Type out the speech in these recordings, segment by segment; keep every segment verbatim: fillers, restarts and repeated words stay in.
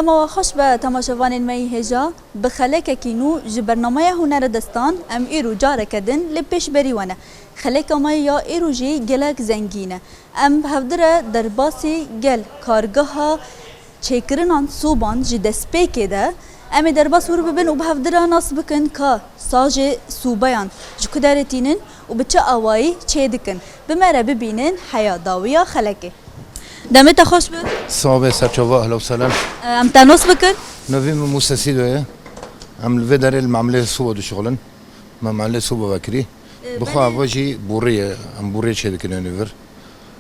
Dema we xweş be temaşevanên me yî hêja, bi xelekekî nû ji bernameya Hunere Destan em îro careke din li pêşberî we ne. Xeleka me ya îro jî gelek zengîn e. Em bi hevdire derbasî gel kargeha çêkirinan sûban ji destpêkê de, em ê derbas wir bibin û bi hevdire nas bikin ka sacê sûbeyan ji ku derê tînin û bi çi awayî çêdikin. Bi me re bibînin heya dawiya xelekê. Demê te xweş be. Sax be, serçava, ehla û sehlen. Em te nas bikin. Navê min Mûse Sîdo ye. Em li vê derê li mamlê sûba dişixulin. Me mamlê sûba vekirî. E, Bi xwe belê. Ava jî borî ye. Em borî çêdikin ênî vir.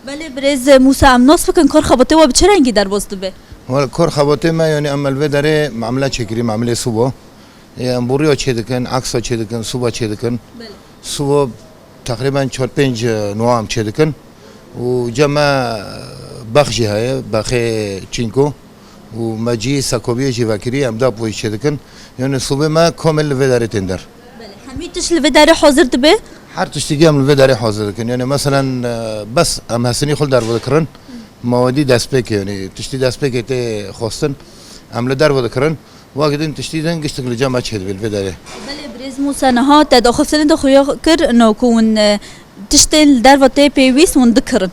Belê birêz Mûse, em nas bikin, kar xebatê we bi çi rengî derbas dibe? Wele kar xebatê me, yanî em li vê derê mamle çêkirî, mamlê sûba. Ê, em borîya çêdikin, eksa çêdikin, sûba çêdikin. Belê. Sûba teqrîben çar pênc, e, nûa em çêdikin. Û cem me bex jî heye, bexê çînko. Û me cî sekobiyê jî vekirî, em dap wê çêdikin. Yanî sûbê me komel li vê derê tên der. Belê, hemî tişt li vê derê hazir dibe? Her tiştî em li vê derê hazir dikin. Yanî meselen, e, bes em hesinî xwe li derve dikirin. Mawedî destpêkê, yanî tiştî destpêkê tê xwestin. Em li derve dikirin. Wagidin tiştî din giştik li cem me çêdibî li vê derê. Belê birêz Mûse, niha te daxistinê de xuya kir, no ku hûn, e, tiştên li derve tê pêwîst hûn dikirin.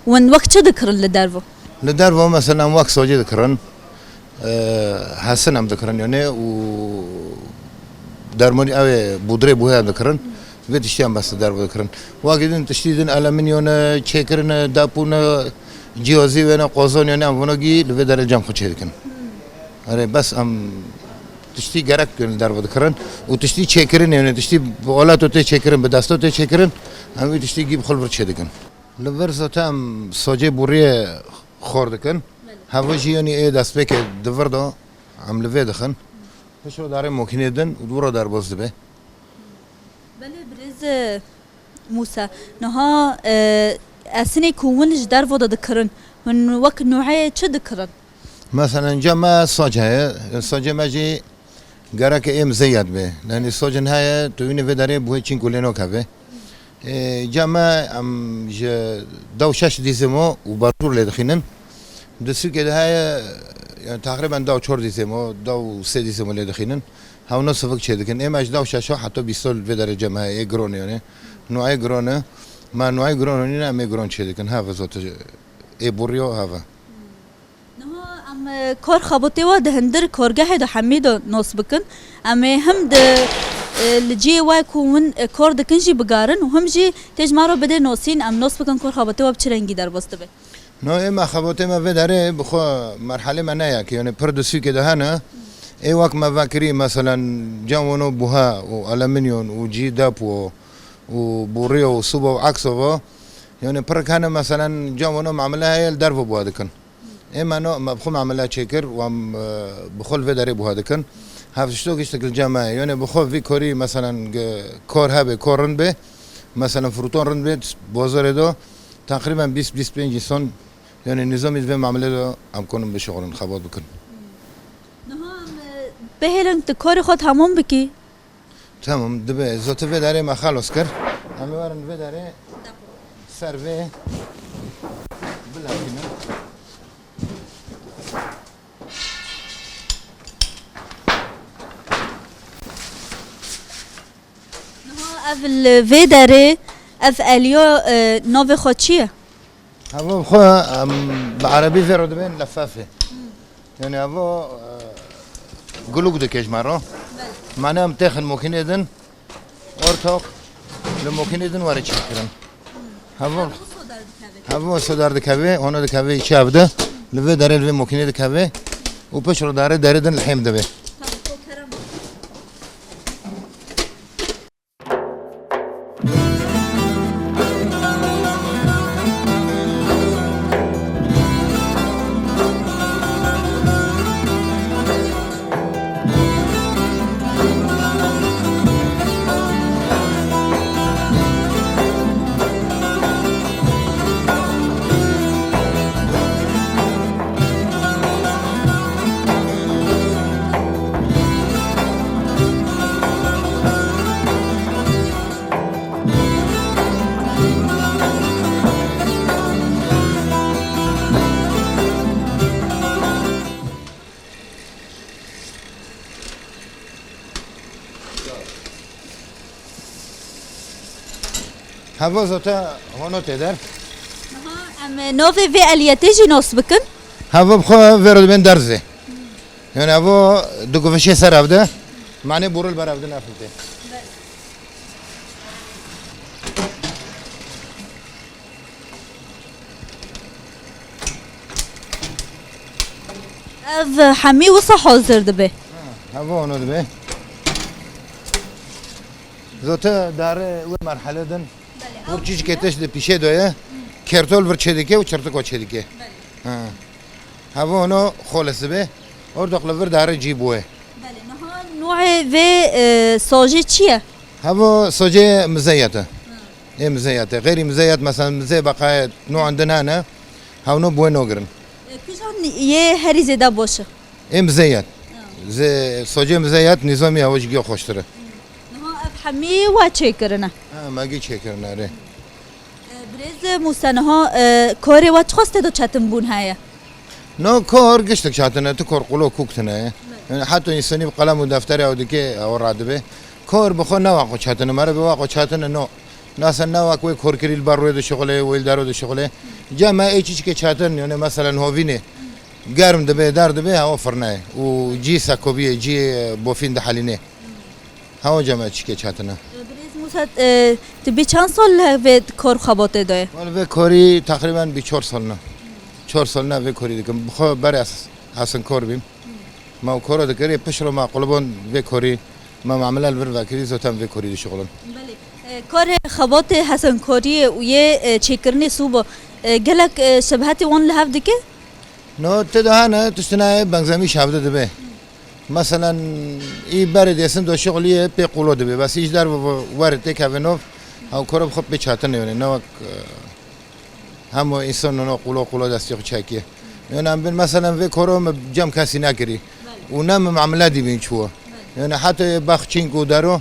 Hûn wek çi dikirin li derve? Li derve mesela em wek sacê dikirin, e, hesin em dikirin yanî û dermonî ew ê budrê buhê em dikirin. Vê tiştî em bes li derve dikirin. Wagidin tiştî din alüminyonê çêkirine, dapûne, cihazî wêne, qozon yanî em vano gî li vê derê cem xwe çêdikin. Erê, bes em tiştî gerek li derve dikirin û tiştî çêkirin, yanî tiştî bi olato tê çêkirin, bi desto tê çêkirin, em wî tiştî gî bi xwe li vir çêdikin. Li vir zote em socê boriyê xor dikin. Belê. Heva jî yanî ê destpêkê di vir de em li vê dixin. Pişt re darê mokînê din û dû re derbas dibe. Belê birêz Mûse, niha, e, esinê ku hûn ji dervo de dikirin, hûn wek nûeyê çi dikirin? Meselen, cem me sac heye, sacê me jî gereke êm zeyed be. Yanî sacin heye, tu wînê vê derê buhê çîn ku lê nakeve. E, cem me em ji dew şeş dîzimo û barjûr lê dixînin. Di sûkê de heye, yani, teqrîben dew çor dîzimo, dew sê dîzimo lê dixînin. Hewno sivik çêdikin. Ê me ji dew şeşo heta bîsto li vê derê cem heye, ê giron e yanî. Nûayê giron e. Me nûayê giron nîne, em ê giron çêdikin. Heve zot ê borî yo heve. Niha em, e, kar xebitê we di hindir kargehê de hemî de nas bikin. Em ê him di, e, li cihê we ku hûn, e, kar dikin jî bigerin û him jî tê ji me re bidê nasîn, em nas bikin kar xebitê we bi çi rengî derbas dibe. No, ê me xebatê me vê derê bi xwe merhelê me ne yek, yanî pir di sûkê de hene. Ê wek me vekirî, meselen, cem wano buha û alüminyon û cî dep û, û borî û sûba û eksa ve. Yanî pir hene, meselen, cem wano mamile heye li derve buha dikin. Ê me no, me bi xwe mamile çêkir û em, e, bi xwe li vê derê buha dikin. Hevşto giştik li cem me. Yanî bi xwe vî korî, meselen, ge-, kor hebe, kor rind be, meselen, fruton rind be, bozorê do, teqrîben bîst, bîst pênc însan, yanî nizamî di vê mamilê de em konin bişixulin, xebat bikin. Niha em, e, bihêlin tu karê xwe tamam bikî. Tamam, dibe. Zotî vê derê me xelos kir. Em ê werin vê derê ser vê bilakînin. Niha ev li vê derê, ev eliya, e, navê xwe çi ye? Heva xwe, em, bi erebî vê re dibên lefafê. Yanî heva, e, gulûk dike ji me re. Belê. Mane em têxin mokînê din, ortok, li mokînê din were çêkirin. Heva, heva soder dikeve, ona dikeve çav de, li vê derê li vê mokînê dikeve û pişt re darê derê din li hêm dibe. Heva zote hono tê der. Aha, em, e, navê vê eliyetê jî nas bikin. Heva bi xwe vê re dibên derzê. Yani heva duguvişê ser ev de. Mane boril ber ev de nefiltê. Ev hemî wisa hazir dibe. Ha, heva hono dibe. Zote dare wê merhele din. Belê, ew çîçikê tişt di pîşê de ye. Kertol vir çêdike û çirtiko çêdike. Belê. Ha. Heva hono xolis dibe. Ordoq li vir dare cî bûye. Belê, niha nûê vê, e, sojê çi ye? Heva sojê mizeyet e. Ê mizeyet e. Xeyrî mizeyet, mesela mizê beqayê nûan din hene. Hewno bûye nogirin. E, kîjan yê herî zêde baş e? Ê mizeyet. Ha. Zê, sojê mizeyet nîzamî heva ji giya xweştir e. Niha ev hemî we çêkirine? Ha, me gî çêkirine, erê. E, birêz Mûse, niha, e, karê we çiqas tê de çetin bûn heye? No kar giştik çetin e, tu kar qulo kûk tune ye. Yani heta însanî bi qelem û defterê ew dike, ew radibe. Kar bi xwe ne waqo çetin e, meriv bi waqo çetin e, no. Nasa ne wek wê korkirî li ber rûyê dişixulê, wê li dero dişixulê. Cem me ê çîçikê çetin, yani meselen hovînê. Germ dibe, der dibe, hewa firne ye. Û cî sekobiyê, cî, e, bofîn dihelînê. Hewa cem me çîçikê çetin e. E, birêz Mûse, e, tu bî çend sal li vê kor xebatê de ye? Wele vê korî teqrîben bî çar sal ne. Çar sal ne vê korî dikim. Bi xwe berê ez Hesin kor bîm. Ma û koro dikir, ê pişt re ma qulibon vê korî, ma mamile li vir vekirî, zoten vê korî dişixulin. Belê. E, karê xebatê hesenkoriyê û yê, e, çêkirinê sûbo, e, gelek, e, şebhetê wan li hev dike? No, tê de hene, tiştine bengzemî şevde dibe. Meselen, î berê dêsin do şixuliyê pê qulo dibe. Bes î ji derve were têkeve nov, ew koro bi xwe pê çetin yone. Ne wek, e, Hemû însan nûno qulo qulo destê xwe çekiye. Yani em bin, meselen, vê koro min cem kesî nekirî. Û ne min mamile dî bin çûye. Yani heta bax çînk û dero,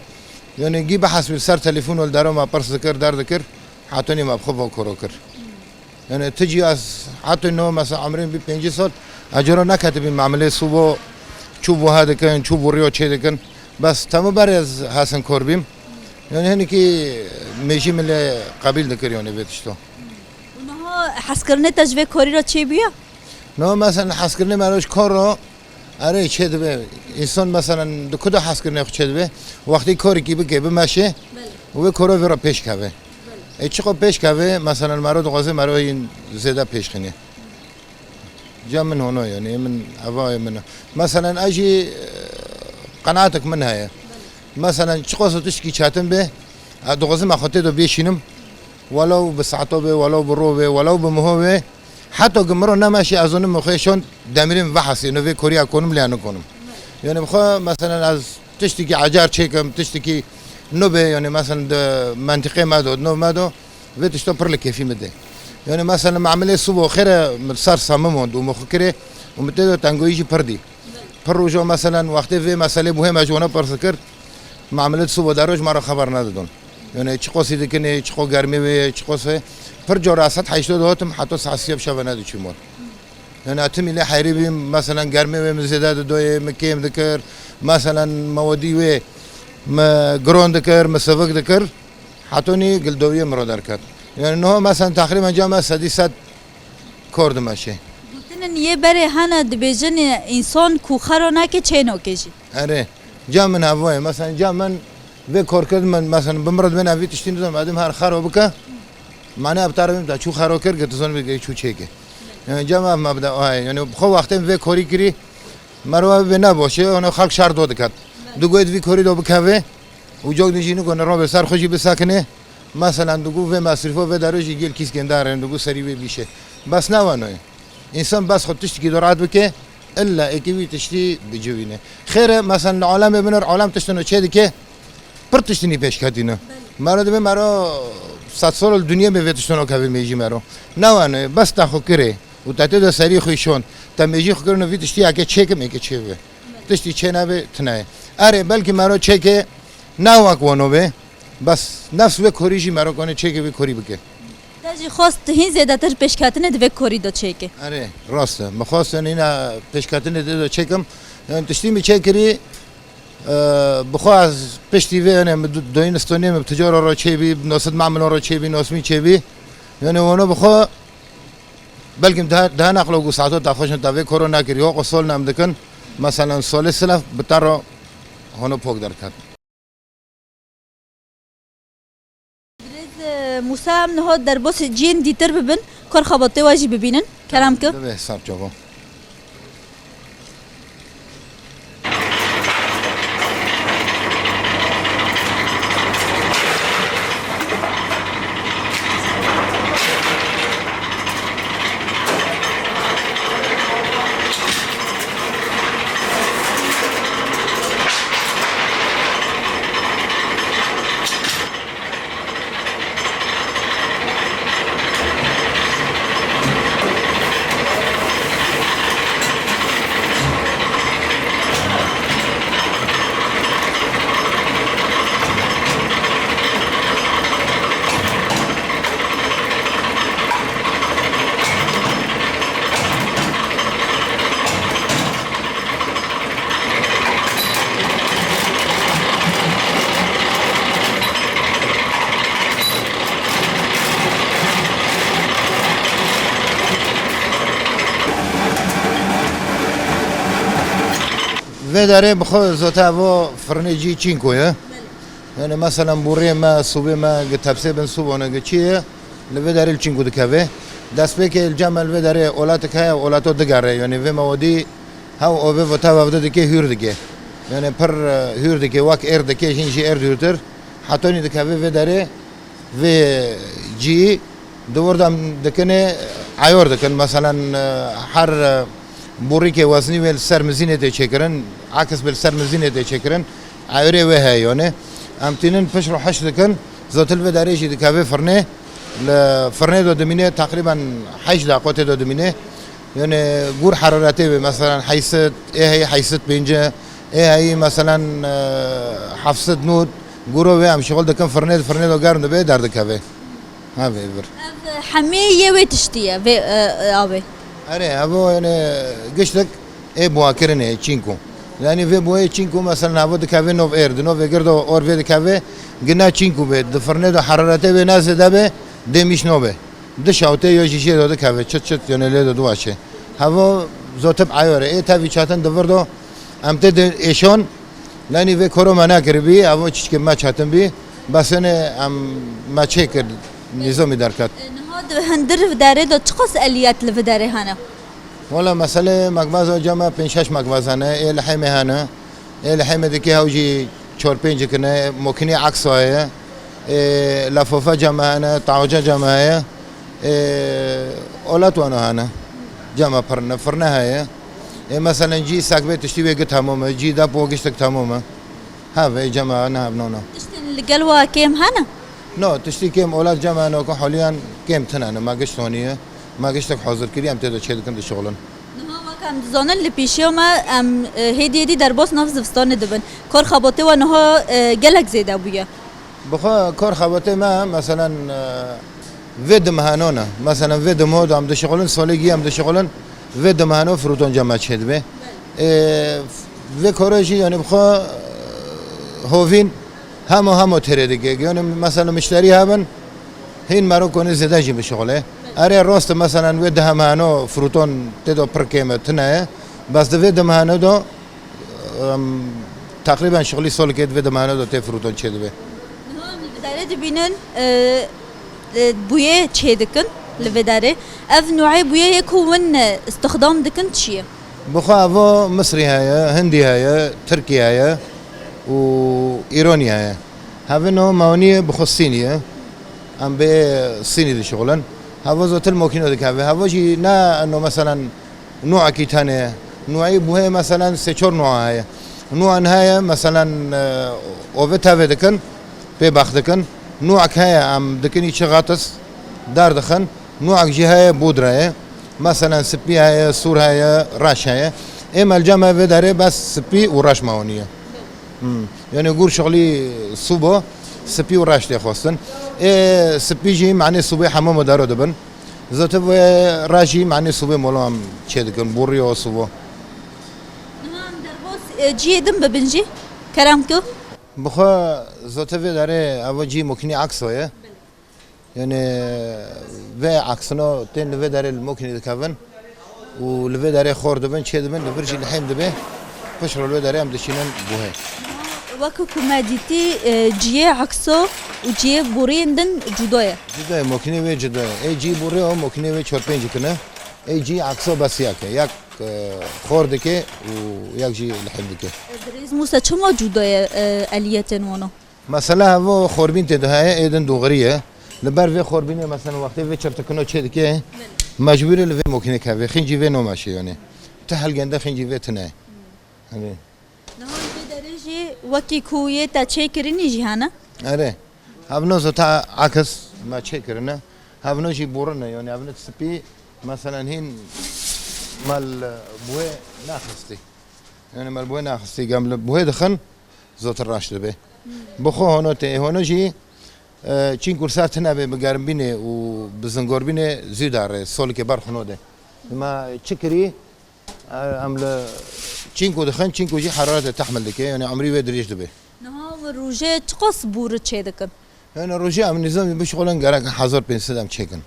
yani gî bihesbî ser telefon û li dero me pirs dikir, der dikir, hetonî me bi xwe vo koro kir. Yani tu cî ez heta no, mesela, emrên bî pêncî sal, ez coro neketibî mamilê sûbo çû bo he dikin, çû bo rîyo çê dikin. Bes temû berê ez hesin kor bîm. Yani hinekî mêjî min lê qebîl dikir, yani vê tişto. Û niha hezkirinê te ji vê korî re çêbûye? No, mesela hezkirinê me re ji kor re erê çêdibe. Însan, mesela, di ku de hezkirinê xwe çêdibe? Wextî korekî bike, bimeşe, belê, û vê koro vê re pêş keve. Belê. Ê çiqo pêş keve, mesela, me re dixwaze me re yîn zêde pêş xîne. Ca min hono, yani, min eva ye min. Mesela, ez jî, e, qenatek min heye. Mesela, çiqas tiştekî çetin be, ez dixwazim ez xwe tê de bêşînim. Welew bi saeto be, welew bi ro be, welew bi miho be. Heta ku miro nemeşe, ez onim xwe şon demirên vehesê, no vê koriya konim lê nikonim. Yani, bi xwe, mesela, ez tiştekî ecar çêkim, tiştekî nû be, yani, mesela, di mentiqê me do, di nû me do, vê tişto pir li kêfî min de. Yani, mesela, mamilê subo xêre min ser samim û min xwe kirê û min tê de tengoyî jî pir dî. Pir rojo, meselen, wextê vê meselê bû hê me ji wana pirs dikir, mamilê subo deroj me re xeber nedidon. Yani, çiqo sî dikinê, çiqo germê wê ye, çiqo se, pir cara ez saet heştê dihatim, heta saet sê bi şeve nediçûm wan. Yani, ez timî lê heyrî bîm, meselen, germê wê min zêde didoyê, min kêm dikir, meselen, mewedî wê min giron dikir, min sivik dikir, hetonî gildowiyê min re derket. Yani, niha, meselen, teqrîben ca me sedî sed kor dimeşe. Gotinên yê berê hene, dibêjin, însan ku xero nake, çê nake jî. Erê, ca min evo ye. Meselen, ca min vê korkir min, meselen, bi min re dibên evî tiştî nizam, edim her xero bike, mane ev tarafim ta çû xero kir, ki tu zon bike çû çêke. Yani, ca min ev mebda o ye. Yani, xwe wextên vê korî kirî, merwa vê ne boşe, onu xelk şer do diket. Du goyet vî korî do bikeve, û cok dijî niko ne robe ser xwe jî bisekine. Meselen, digo vê mesrîfo vê daro jî gel kîskên dare, digo serî wê bîşe. Bes ne wano ye. Însan bes xwe tiştekî do rahat bike, illa êkî wî tiştî bicivîne. Xêre, meselen, li alemê binir, alem tiştino çê dike, pir tiştinî pêşketîne. Mero dibe mero sed sal li dinyê be vê tiştino kevê mêjî mero. Ne wano ye, bes te xwe kirê û te tê de serî xwe şon. Te mêjî xwe kirino vî tiştî eke çêkim, eke çêbe. Tiştî çê nebe, tune ye. Erê, belkî mero çêke ne wek wano be. Bes nefs vê korî jî mero kone çêke vê korî bike. Te jî xwest hîn zêdetir pêşketinê di vê korî de çêke. Erê, rast e. Min xwest yani hîna pêşketinê de de çêkim. Yani tiştî min çêkirî, Ee, bi xwe ez piştî vê, yani, min du-, doyîn stonê min bi ticara re çêbî, bi nosit mamilo re çêbî, nosmî çêbî. Yani, wano bi xwe belkim daha, daha naqlo gu saeto ta xweşin ta vê koro nakirî. Ho qo sol nam dikin, meselen, solê silaf bi ta re hono pok derket. Birêz, e, Mûsa, em niha derbasî cihên dîtir bibin, kar xebatê we jî bibînin. Kerem ki. Divê sar çavo. Vê derê bi xwe zote evo firnê cî çînko ye. Yani, meselen, boriyê me, sûbê me, gi tepsê bin sûbone, gi çi ye, li vê derê li çînko dikeve. Destpêkê li cem me li vê derê olatik heye, olato digere. Yani, vê mewedî hew ovê vota vevde dike, hûr dike. Yani, pir, e, hûr dike, wek êr dike, hîn jî êr hûrtir. Hetonî dikeve vê derê, vê cî di wir de em dikine, eyor dikin. Meselen, e, her, e, borîkê weznî wê li ser mizînê tê çêkirin, aks bi li ser mizînê tê çêkirin, eyorê wê heye yone. Em tînin pişt ro heş dikin, zotil vê derê jî dikeve firnê. Li firnê do dimîne, teqrîben heşt daqo tê do dimîne. Yani gûr heraretê wê, meselen, heysit, ê heyî heysit pênc, ê heyî, meselen, e, heft sed nod, gûro wê em şixul dikin, firnê, firnê do germ dibe, derdikeve. Ha, vê vir. Ev hemî yê wê tiştî ye, vê, e, e, avê. Erê, evo, yani, giştik ê buha kirinê, çînko. Yani, vê buhê çînko, meselen, evo dikeve nov êr, di novê girdo or vê dikeve, gina çînko be, di firnê do heraretê wê ne zêde be, dê mîş no be. Di şawtê yo jî jê do dikeve, çıt çıt, yani, lê do dua çê. Hevo zotib ayore, ê tevî çatin di vir do, em tê de êşon, lenî vê koro me nekiribî, evo çiçkê me çatin bî, bes yani em me çê kir, nîzomî derket. E, niha di hundir vê derê de çiqas eliyet li vê derê hene? Wala mesele mekvaza cema pênc şeş mekvaza ne, ê li hemê hene. Ê li hemê dikê hew jî çor pênc kine, mokinî aksa heye. Ê, lafofa cema hene, tawaca cema heye. Ê, olat wano hene. Cema pirne, firne heye. Ê, meselen cî sekbê tiştî wê gi tamam e, cî depo giştik tamam e. Hev ê cema ne hev nona. Tiştên li gel wa kêm hene? No, tiştî kêm olat cema no ku holiyan kêm tine ne, ma gişt honiye. Ma giştek hazir kiriye, em tê de çê dikin, dişixulin. Niha wek em dizanin li pêşiya me em, e, hêdî hêdî derbas nav zivistanê dibin. Kar xebatê we niha, e, gelek zêde bûye. Bi xwe kar xebatê me, meselen, e, vê dimehano ne. Meselen, vê dimeho de em dişixulin, solê gî em dişixulin, vê dimehano fruton cema çêdibe. E, vê koro jî, yani, bi xwe, e, hovîn hemo, hemo têrê dike. Yani, mesela, mişterî hebin, hîn mero konê zêde jî bişixule. Erê, rost e, meselen, wê dimehano fruton tê do pir kêm e, tune ye. Bes di vê dimehano do, em, teqrîben şixulî solkê di vê dimehano do tê fruton çêdibe. Niha em li vê derê dibînin, e, e, bûyê çê dikin li vê derê. Ev nûê bûyê yê ku hûn, e, îstixdam dikin çi ye? Bi xwe evo Misrî heye, Hindî heye, Tirkî heye û Îronî heye. Hevin o mewnî ye, bi xwe Sînî ye. Em bê Sînî dişixulin. Hevo zotil mokîno dikeve. Hevo jî ne eno meselen nûekî tenê ye. Nûeyî buhê meselen sê çor nûa heye. Nûan heye meselen, e, ove tevê dikin, pê bex dikin. Nûek heye em dikin îçi xatis, dar dixin. Nûek jî heye, pudre ye. Meselen, spî heye, sûr heye, reş heye. Ê me li cem me vê derê bes spî û reş me honiye. Hmm. Yani gûr şixulî sûbo, spî û reş tê xwestin. Ê spî jî, manê, sûbê hemû me dero dibin. Zotif wê reş jî, manê, sûbê mola em çê dikin, borî û sûbo. Niha em derbas, e, cihê din bibin jî? Kerem ku? Bi xwe zote vê derê ev cî mokînî akso ye. Yani vê aksino tên li vê derê li mokînî dikevin û li vê derê xor dibin, çê dibin, li vir jî lihêm dibe. Piştre li vê derê em diçînin buhê. Wek ku me dîtî, e, ciyê akso û ciyê boriyên din cuda ye. Cuda ye, mokînê wê cuda ye. Ê cî borê o mokînê wê çor pênc kine. Ê cî akso bes yak e. Yak, e, xor dike û yak jî lihêm dike. Birêz Mûsa, çima cuda ye, e, eliyetên wano? Mesela evo xorbîn tê de heye, ê din dûxirî ye. Li ber vê xorbînê mesela wextê vê çirtikino çê dike, mecbûrê li vê mokînê keve. Xîncî vê nomeşe yani. Ti helgende xîncî vê tine. Hani. Niha li vê derê jî wekî ku yê te çêkirinî jî hene? Erê. Hevno zota akis me çêkirine. Hevno jî borine yani hevno spî mesela hîn mal buhê naxistî. Yani mal buhê naxistî gem li buhê dixin. Zotir raş dibe. Bi xwe hono tê, hono jî, e, çîn kursa tine be bi germbînê û bi zingorbînê zû dare, solikê ber xwe node. Ma çi kirî, e, em li çîn ku dixin, çîn ku jî heraretê tehmil dike, yani emrî wê dirêj dibe. Niha rojê çiqas bûri çê dikin? Yani rojê em nizamî bişixulin gerek hezar pênc sed em çêkin.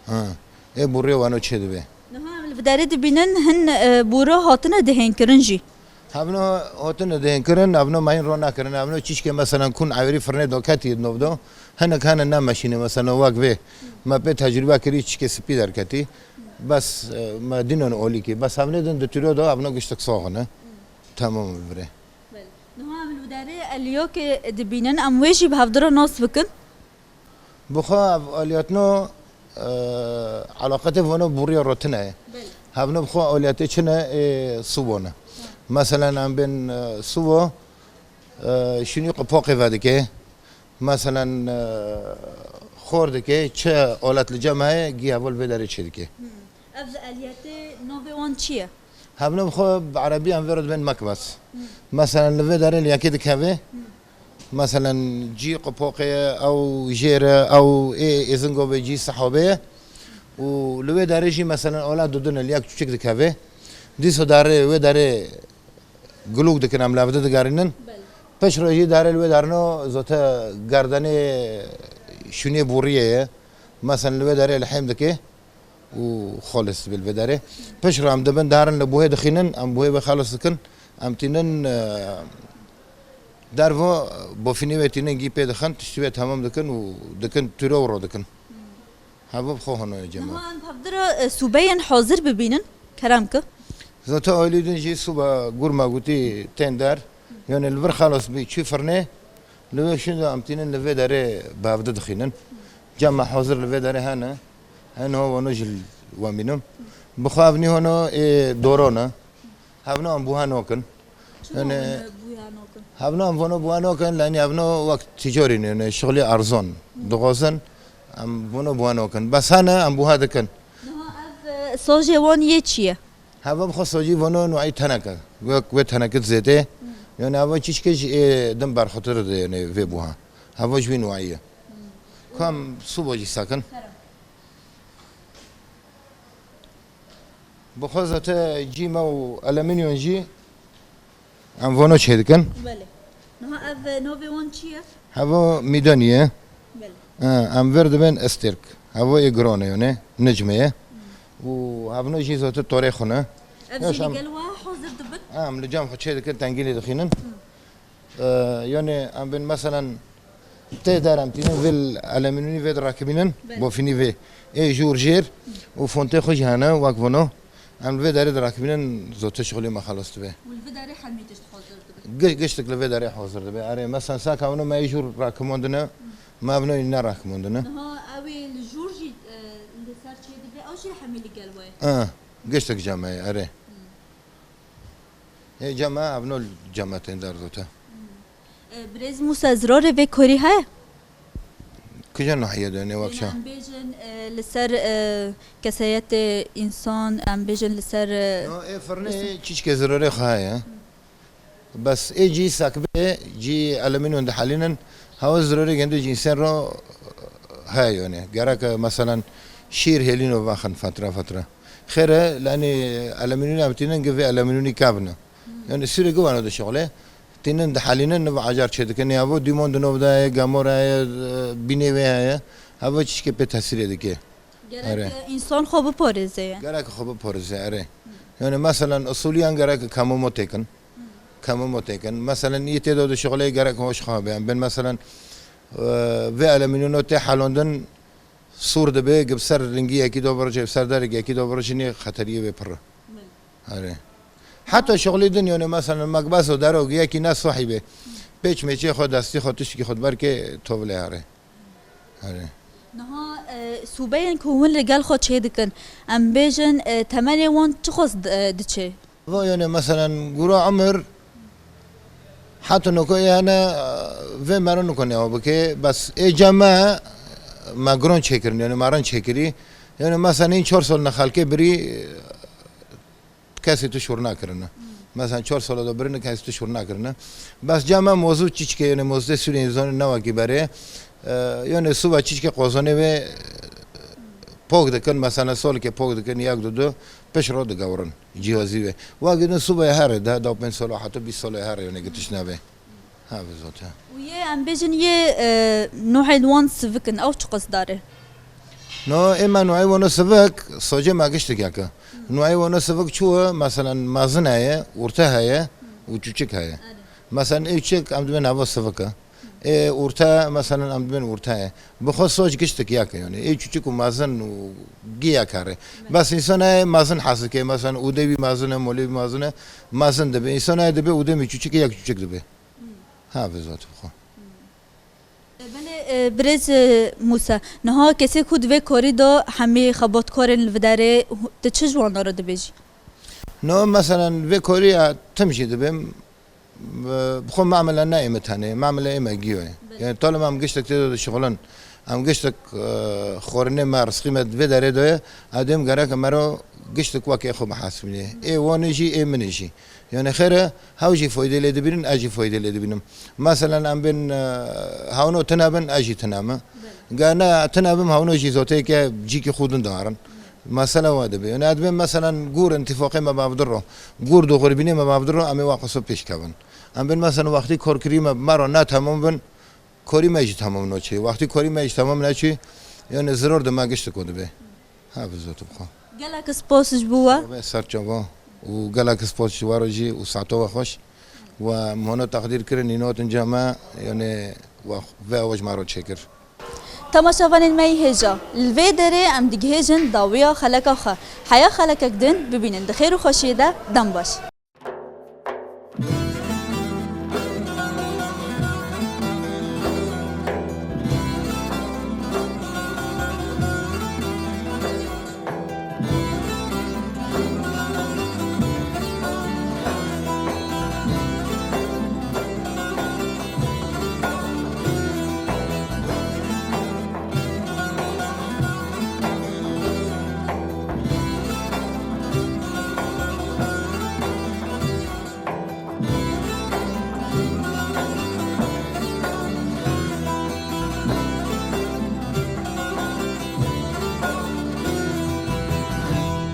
Ha. Ê bûrê wano çê dibe. Niha em li vê derê dibînin hin, e, bûro hatine dihênkirin jî. Hevno hatine dihênkirin, hevno me hîn ro nakirin. Hevno çîşkê mesela kun ewrî firnê do ketî nov do. Hinek hene nemeşîne mesela wek vê. Me pê tecrûbe kirî çîşkê spî derketî. Bes, e, me dînon olîkî. Bes hevnê din di tîro do, hevno giştik soxine. Tamam vire. Belê. Niha em li vê derê eliyokê dibînin, em wê jî bi hevdira nas bikin. Bi xwe ev aliyatno, e, alaqetê vano bûriya rotine ye. Belê. Hevno bi xwe aliyatê çi ne, ê subo ne. Ha. Meselen em bên, e, subo, e, şûnî qe poqê vedike. Meselen, e, xor dike, çi alet li cem heye, gî heval vê derê çêdike. Hmm. Ev aliyetê navê wan çi ye? Hevno bi xwe bi erebî em vê re dibên mekbes. Hmm. Meselen li vê derê li yekê dikeve. Hmm. Meselen cî qe poqê ye, ew jêr e, ew ê êzingo be cî sehabê ye. Û li wê derê jî meselen ola dudin li yek çûçik dikeve. Dîso derê wê derê gulûk dikin em li hevdi digerînin. Belê. Piştre jî derê li wê derino zote gerdenê şûnê bûriyê ye. Meselen li wê derê li hêm dike. û xolis bil vê derê. Piştre em dibin darin li buhê dixînin, em buhê wê xelis dikin, em tînin, e, dervo bofînê wê tînin gî pê dixin, tiştî wê temam dikin û dikin tîro û ro dikin. Heva bi xwe hone cema. Niha em hevdira, e, sûbeyên hazir bibînin, kerem ki. Zaten aylî din jî sûba gurma gotî tên der, yani li vir xelas bî çû firnê, li wê şûn de em tînin li vê derê bi hevdi dixînin. Cema hazir li vê derê hene. Heno wano jî wemînim. Bi xwe evnî hono ê doron e. Hevno em buha nokin. Çima Yani, hûn buya nokin? Hevno em vono buha nokin, lenî hevno wek ticarî ne, ne, şixulî erzon. Dixwazin em vono buha nokin. Bes hene em buha dikin. Niha ev, e, sojê wan yê çi ye? Heva bi xwe sojî vono nuayî teneke. Wek wê tenekit zêde. Yani heva çîşke jî ê din berxutir de yani vê buha. Heva ji wî nuayî ye. Kam subo jî sakin. Bi xwe zate cî me û alüminyon jî em vono çêdikin. Belê. Niha ev, e, navê wan çi ye? Hevo mîdanî ye. Belê. Ha, em vir dibin estirk. Hevo ê giron e yone, nicme ye. Û hevno jî zate torê xwe ne. Ev Yaş jî li em gel we hazir dibin? Ha, em li cem xwe çêdikin, tengîlê dixînin. Ee, yani em bin meselen tê der em tînin vê alüminî vê dirakibînin, Belê. Bofînî vê. Ê jûr jêr û fontê xwe jî hene, wek vano. Em li vê derê dirakibînin, zotir şixulê me xelas dibe. Û li vê derê hemî tişt hazir dibe? Gi-, giştik li vê derê hazir dibe. Erê, mesela saka vano me ê jûr rakimandine, me vano ne rakimandine. Niha ew ê li jûr jî, e, li ser çê dibe, ew jî hemî li gel we ye? Ha, giştik cem me ye, erê. Hê cema evno cema tên derdota. E, Birêz Mûsa, zirarê vê korî heye? Kija nahiye de ne wek ça? Em bêjin, e, li ser, e, kesayetê însan, em bêjin li ser, e, No, ê firnê çîçke zirarê xwe heye. Bes ê cî sakbe, cî alüminyon dihelînin, hewa zirarê gendo cînsen ro heye yani. Gerek, e, meselen şîr hêlîno vaxin fatra fatra. Xêre, lenî alüminyonî em tînin, gi vê alüminyonî kevne. Yani sürê gi wano de şixule. Tînin dihelînin, niva acar çêdikin. Ya bo dîmon di nov de heye, gamora heye, e, bînê wê heye. Heva çişkê pê tesîrê dike. Gerek Erê. e, însan xwe biparêze ye. Gerek xwe biparêze, erê. Yani meselen usuliyan gerek kemûmo têkin. Kemûmo têkin. Meselen yê tê de dişixulê gerek hoş xwe be. Em bên meselen, e, vê alüminyonê tê helondin, sûr dibe, gi bi ser lingiyekî do birojê, bi ser derekekî do birojê nê xeteriyê wê pir e. Erê. Heta şixulî din, yani meselen mekbes û derok yekî ne sahîbê. Pêç mêçê xwe, destî xwe, tiştekî xwe diberkê tovilê herê. Erê. Niha, e, sûbeyên ku hûn li gel xwe çêdikin, em bêjin, e, temenê wan çiqas di-, e, diçe? Va yani meselen gura umir, heta noko ê hene, e, vê mero niko newa bike, bes ê ceme me giron çêkirin, yani me rind çêkirî. Yani meselen hîn çar sal ne xelkê birî, e, kesê tu şûr nakirine. Mesela çar sala de birine kesê tu şûr nakirine. Bes cama mozû çiçke, yani mozde sûrê înzanê newakî berê. E, yani suva çiçke qozonê ve pok dikin, mesela solike pok dikin, yak du du, pişt ro digewrin cihazî ve. Wa gidin suva herê de, da pênc sala heta bîst sala herê, yani gitiş nebe. Ha, bi zot, ha. Û yê em bêjin yê, e, nohê li wan sivik in, ew çi qisdar e? No, ê me nohê wan sivik, socê me giştik yeke. Nohê wan sivik çû, meselen mezin heye, orta heye û çûçik heye. Meselen ê çik em dibên eva sivik e. Ê orta, meselen em dibên orta ye. Bi xwe soc giştik yeke yani. Ê çûçik û mezin û gi yek here. Bes însan heye mezin hesike, meselen ûdê wî mezin e, molê wî mezin e, mezin dibe. Însan heye dibe ûdê wî çûçik e, yek çûçik dibe. Ha, vê zat xwe. Belê, e, birêz, e, Mûse, niha kesê ku di vê karî de hemî xebatkarên li viderê, tu çi ji wan re dibêjî? No, meselen vê karî ya tim jî dibêm, bi xwe mamele ne ê me tenê, mamele ê me giyo ye. Belê. Yani talima em giştek tê de dişixulin. Em giştik, e, xwarinê me, rizqî me di vê derê de ye, em dibêm gerek mero giştik wekê xwe bihesibînê. Ê wan ê jî, ê min ê jî. Yani xêr e, hew jî faydê lê dibînin, ez jî faydê lê dibînim. Meselen em bên, e, hewno tune bin, ez jî tune me. Belê. Ge ne tune bim, hewno jî zoteyeke cîkî xwe din diarin. Mesela wa dibe. Yani ez dibêm meselen gûr întifaqê me bavdiro, gûr dûxirbînê me bavdiro, em ê wa qeso pêş kevin. Em bên meselen wextî korkirî me, me re ne temam bin, korî me jî temam naçê. Wextî korî me jî temam neçê, yani ziror di me giştiko dibe. Ha, bi zot bixwe. Gelek spas ji bo we. Ve ser çava û gelek spas ji we re jî û saeta we xweş. We mano teqdîr kirin, înotin cema, yani we, ve ew ji me re çêkir. Temaşevanên me yî hêja, li vê derê em digihêjin dawiya xeleka xwe. Heya xelekek din bibînin di xêr û xweşiyê de, dem baş.